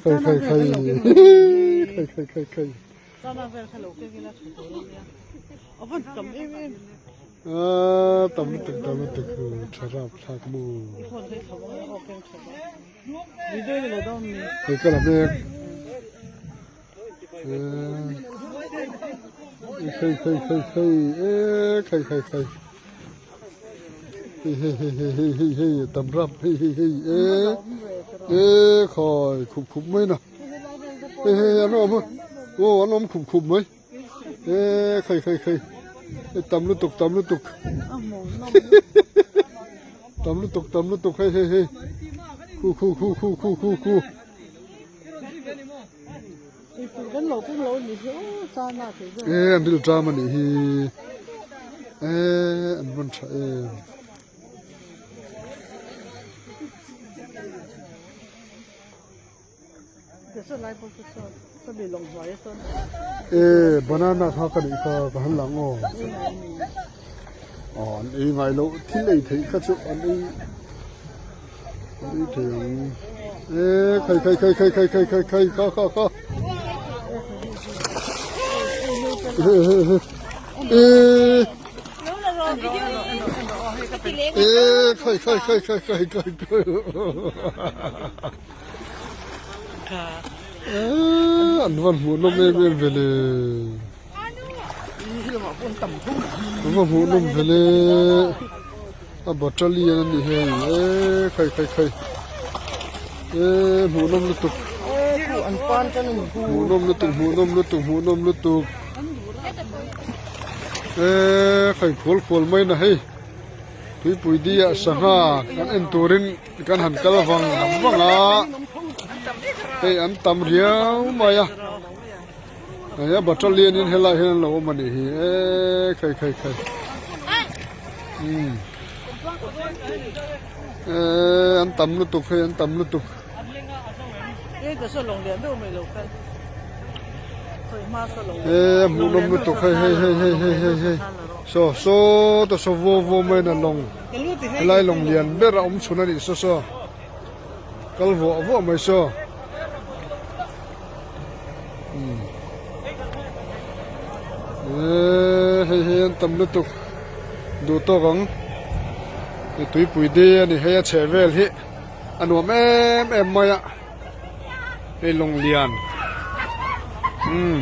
Khai khai khai khai khai khai khai. A tam lutuk tam lutuk tha rap thlak mu. Hei ka la mek. Khai khai khai khai e khai khai khai. Hei hei hei hei hei hei hei tam rap hei hei hei e e khai khup khup mai na hei hei an awm a aw an awm khup khup mai e khai khai khai e tam lutuk tam lutuk tam lutuk tam lutuk hei hei hei khu khu khu khu khu khu khu E an ril ṭam a nih hi e an rawn ṭha em. E banana kha ka neih kha ka han lang aw aw an ei ngai loh thil ei theih kha chu an ei an ei thei ang e khai khai khai khai khai khai khai khai kha kha kha he he he e e khai khai khai khai khai khai khai An va hmuh nawm em em ve le. An va hmuh nawm ve le. A battalion a nih hei e khai khai khai e hmuh nawm lutuk. Hmuh nawm lutuk hmuh nawm lutuk hmuh nawm lutuk e khai khual khual mai na hei tuipui diah sangha kan en turin. Kan han kal vang vang a, hei an tam riau mai a, hei a battalion in helai hian an lo awm a nih hi e khai khai khai umm e an tam lutuk hei an tam lutuk. E a hmuhnawm lutuk hei hei hei hei hei hei hei saw saw ta saw vaw vaw mai in a lawng. Helai lawng lian ber a awm chhun a nih saw saw kal vuah vuah mai saw umm eee hei hi an tam lutuk duh tawk ang hei tuipui dei a ni hei a chheh vel hi a nuam em em mai a hei lawng lian umm.